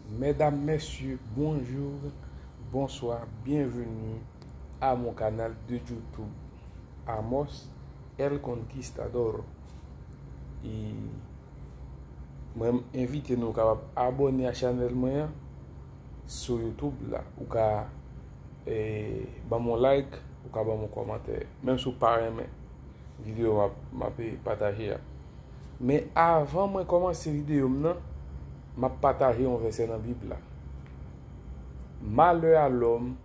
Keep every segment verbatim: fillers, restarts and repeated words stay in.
Mesdames, messieurs, bonjour, bonsoir, bienvenue à mon canal de YouTube, Amos El Conquistador. E mwen envite nou kapab abòne a chanèl mwen an sou YouTube la. Ou ka eh, ban m yon like, ou ka ban m yon kòmantè. Menm si w pa renmen videyo m ap, m ap pataje a. Men avan mwen kòmanse videyo m nan, m ap pataje yon vèsè nan Bib la. Malheur à l'homme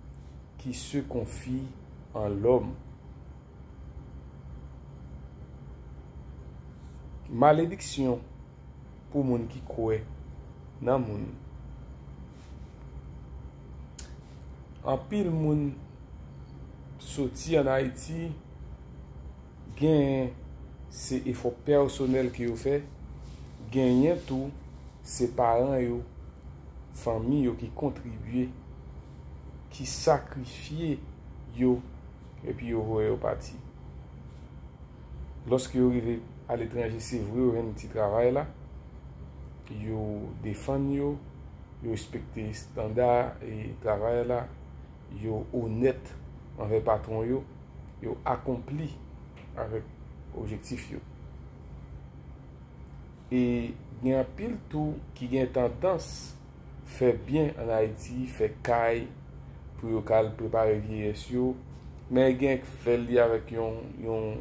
qui se confie en l'homme. Malediksyon pou moun ki kwè nan moun. Anpil moun soti ann Ayiti, genyen se efò pèsonèl ke yo fè, genyen tou se paran yo, fanmi yo ki kontribye, ki sakrifye yo, epi yo voye yo pati. Lòske yo rive aletranje, se vre, yo jwenn ti travay la, yo defann yo, yo respekte estanda e travay la, yo onèt anvè patwon yo, yo akonpli avèk objektif yo. E gen anpil tou ki gen tandans fè byen ann Ayiti, fè kay pou yo ka al prepare vyeyès yo, men gen k fè li avèk yon, yon,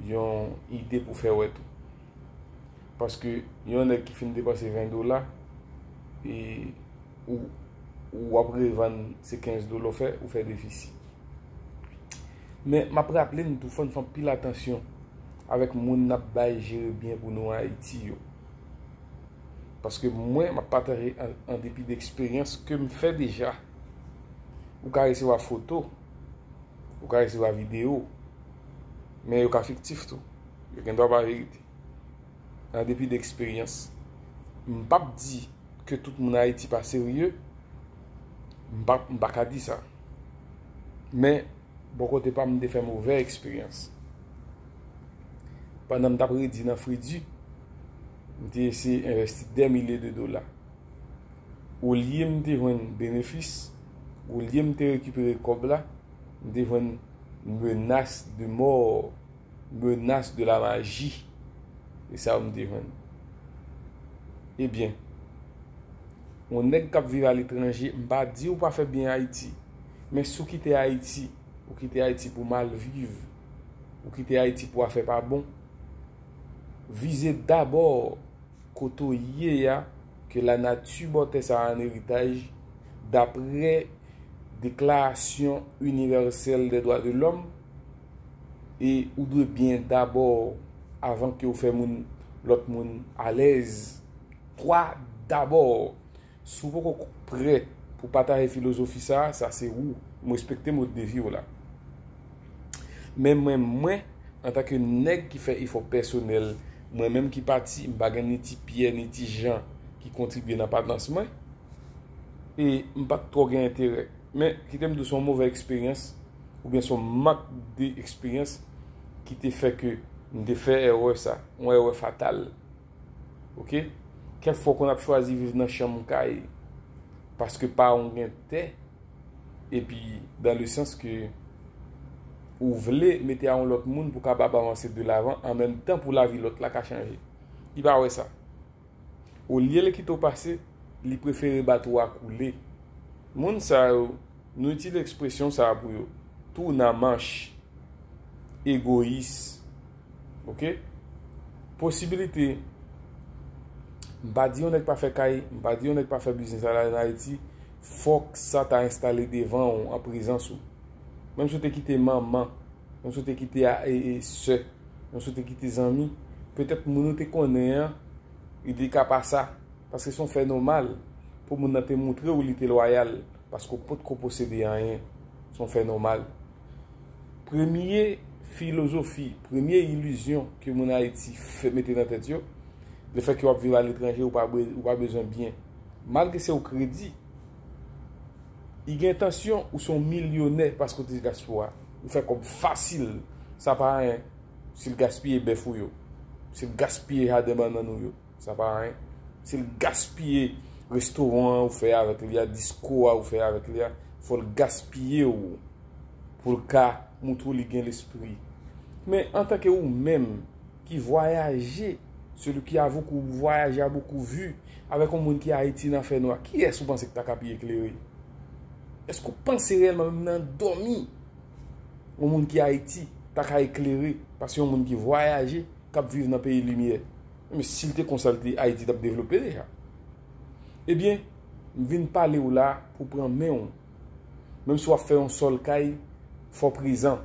yon ide pou fè wè tou. Paske yon nèg ki fin depanse ven dola, e ou, ou w ap revann se kenz dola w fè, ou fè defisi. Men m ap raple n tou, fò n fè anpil atansyon avèk moun n ap bay jere byen pou nou an Ayiti yo. Paske mwen, m ap pataje an, an depi de eksperyans ke m fè deja. Ou ka resevwa foto, ou ka resevwa videyo, men yo ka fiktif tou. Yo gen dwa pa verite. An depi de eksperyans, m p ap di ke tout moun Ayiti pa serye, m pa, m pa ka di sa. Men, bò kote pa m, m te fè movè eksperyans. Pandan m t ap redi nan fredi, m te eseye envesti dè milye de dola. Olye m te jwenn benefis, olye m te rekipere kòb la, m te jwenn menas de mò, menas de la maji. E sa yo m te jwenn. Ebyen, yon nèg k ap viv aletranje, m pa di ou pa fè byen Ayiti, men si w kite Ayiti, ou kite Ayiti pou mal viv, ou kite Ayiti pou afè pa bon, vize dabò kote w ye a, ke lanati ba w tè sa a an eritaj, daprè Deklarasyon Inivèsèl dè Dwa de Lòm, e ou dwe byen dabò avan ke w fè moun, lòt moun alèz. Twa dabò. Si w poko prè pou pataje filozofi sa a, sa se ou. M respekte mòd de vi w la. Men mwen, mwen, antanke nèg ki fè efò pèsonèl, mwen menm ki pati, m pa gen ni ti Pyè, ni ti Jan ki kontribye nan padans mwen. E m pa t twò gen enterè. Men, kite m di w, se yon movè eksperyans, oubyen se yon mank de eksperyans ki te fè ke m te fè erè sa, yon erè fatal. Oke? Kèk fwa w konn ap chwazi viv nan chanm kay, paske pa w gen tè, epi dan le sans ke ou vle mete a yon lòt moun pou kapab avanse de lavan, an menm tan pou lavi lòt la ka chanje. Li pa wè sa. Olye l kite w pase, li prefere bato a koule. Moun sa yo, nou itilize ekspresyon sa a pou yo. Tou nan manch, egoyis. Oke? Posibilite, m pa di yon nèg pa fè kay, m pa di yon nèg pa fè biznis ann Ayiti, fòk sa ta enstale devan w an prezans ou. Menm si w te kite manman, menm si w te kite a, e, e, sè, menm si w te kite zanmi, petèt moun ou te konnen an, li te ka pa sa, paske se yon fè nòmal pou moun nan te montre w li te lwayal, paske w potko posede anyen. Se yon fè nòmal. Premye filozofi, premye ilizyon ke moun Ayiti fè, mete nan tèt yo, lefètke w ap viv aletranje, ou pa, be- ou pa bezwen byen. Malgre se yon kredi, li gen entansyon ou se yon milyonè paske w te diaspora. Ou fè kòb fasil, sa pa anyen. Si l gaspiye bèf ou yo, si l gaspiye jaden bannann ou yo, sa pa anyen. Si l gaspiye Restoran an ou fè avèk li a, disko a ou fè avèk li a, fò l gaspiye w pou l ka moutre w li gen lespri. Men antanke ou menm ki vwayaje, celui qui avoue que vous voyagez à beaucoup vu, avèk yon moun ki Ayiti nan fènwa, kiyès ou panse ki ta ka pi eklere? Èske ou panse reyèlman, menm nan dòmi, yon moun ki Ayiti ta ka eklere pase yon moun ki vwayaje, k ap viv nan peyi limyè? Men si l te konsa, l te, Ayiti t ap devlope deja. Ebyen, m vin pale w la pou pran men w. Menm si w ap fè yon sòl kay, fò prezan.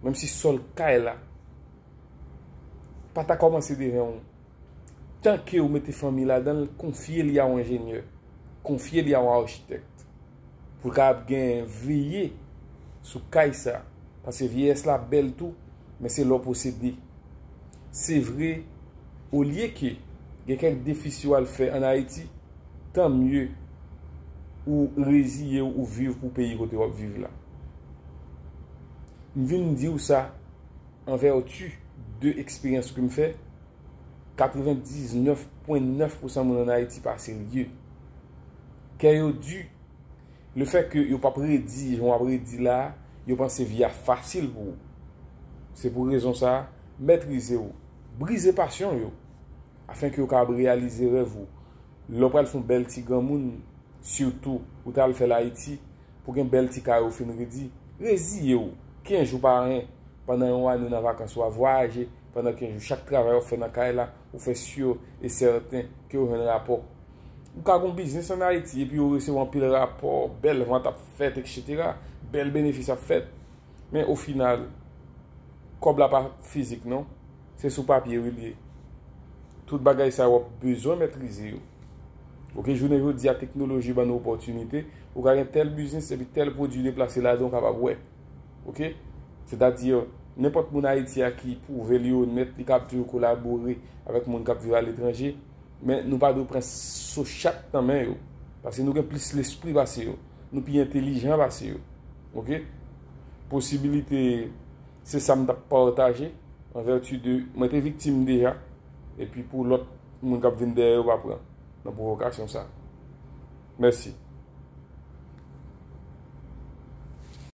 Menm si sòl kay la pa ta kòmanse devan w, tanke w mete fanmi ladan l, konfye li a yon enjenyè, konfye li a yon achitèk, pou l kapab gen veye sou kay sa, paske vyeyès la bèl tou, men se lè w posede. Se vre, olye ke gen kèk defisi w al fè ann Ayiti, tanmye ou reziye w, ou viv pou peyi kote w ap viv la. M vin di w sa an vèti de eksperyans ke m fè. Katrevendiznèf pwen nèf pousan moun ann Ayiti pa serye. Kè yo di, lefètke yo p ap redi jan w ap redi la, yo panse vi a fasil pou ou. Se pou rezon sa a, mètrize w, brize pasyon yo, afenke yo kapab reyalize rèv ou. Lè w pral fè yon bèl ti granmoun, sitou ou t al fè l Ayiti, pou gen bèl ti kay ou fin redi, reziye w, kenz jou pa anyen, pandan yon ane nan vakans ou a vwayaje, pandan kenz jou, chak travay w ap fè nan kay la, ou fè si e sèten ke w jwenn rapò. Ou ka gen yon biznis ann Ayiti, epi ou resevwa anpil rapò, bèl vant ap fèt, etsetera, bèl benefis ap fèt. Men o final, kòb la pa fizik non, se sou papye wi l ye. Tout bagay sa yo w ap bezwen mètrize yo. Oke, jounen jodi a teknoloji ban nou opòtinite, ou ka gen tèl biznis epi tèl pwodui deplase ladan w kapab wè. Oke? Sètadi, nenpòt moun Ayiti a ki pwouve li onèt, li kapab toujou kolabore avèk moun k ap viv aletranje, men nou pa dwe pran so chat nan men yo, paske nou gen plis lespri pase yo, nou pi entelijan pase yo. Oke? Posibilite, se sa m t ap pataje, an vèti de mwen te viktim deja, epi pou lòt moun k ap vin dèyè yo pa pran nan pwovokasyon sa. Mèsi.